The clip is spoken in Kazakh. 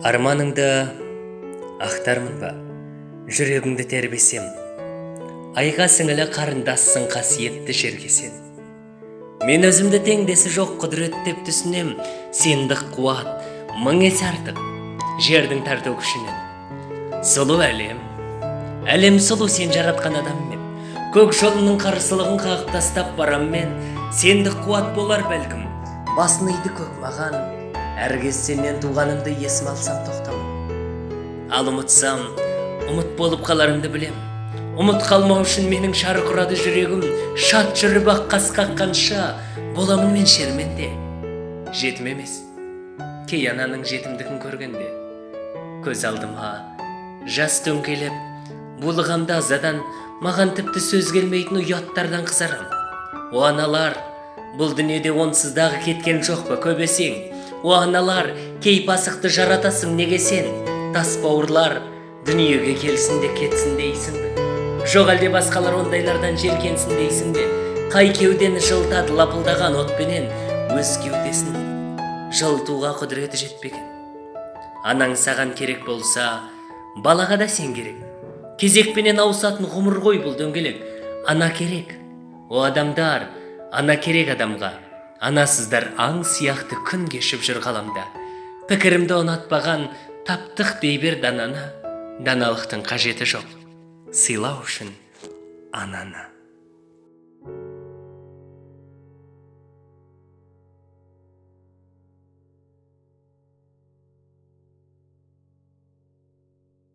Арманыңды ақтармын ба, жүрегіңді тербесем? Айға сіңілі қарындассың, қасиетті жерге сен. Мен өзімді теңдесі жоқ құдірет деп түсінем. Сендік қуат мың есе артық жердің тарту күшінен. Сұлу әлем, әлем сұлу сен жаратқан адаммен. Көк жолының қарсылығын қағып тастап барам мен. Сендік қуат болар бәлкім, басын иді көк маған. Әр кез сенен туғанымды есіме алсам, тоқтамын. Ал ұмытсам, ұмыт болып қаларымды білем. Ұмыт қалмау үшін менің шарқ ұрады жүрегім. Шат жүріп ақ қас қаққанша боламын мен шерменде. Жетім емес, кей ананың жетімдігін көргенде көз алдыма жас дөңгелеп, булығам да азадан. Маған тіпті сөз келмейтін ұяттардан қызарам. О аналар, бұл дүниеде онсыз дағы кеткен жоқ па көп есең? О аналар, кей пасықты жаратасың неге сен? Тас бауырлар дүниеге келсін де кетсін дейсің бе? Жоқ әлде басқалар ондайлардан жеркенсін дейсің бе? Қай кеудені жылытады лапылдаған отпенен өз кеудесін жылытуға құдіреті жетпеген? Анаң саған керек болса, балаға да сен керек. Кезекпенен ауысатын ғұмыр ғой бұл дөңгелек. Ана керек, о адамдар, ана керек адамға. Анасыздар аң сияқты күн кешіп жүр ғаламда. Пікірімді ұнатпаған таптық дей бер дананы. Даналықтың қажеті жоқ сыйлау үшін ананы.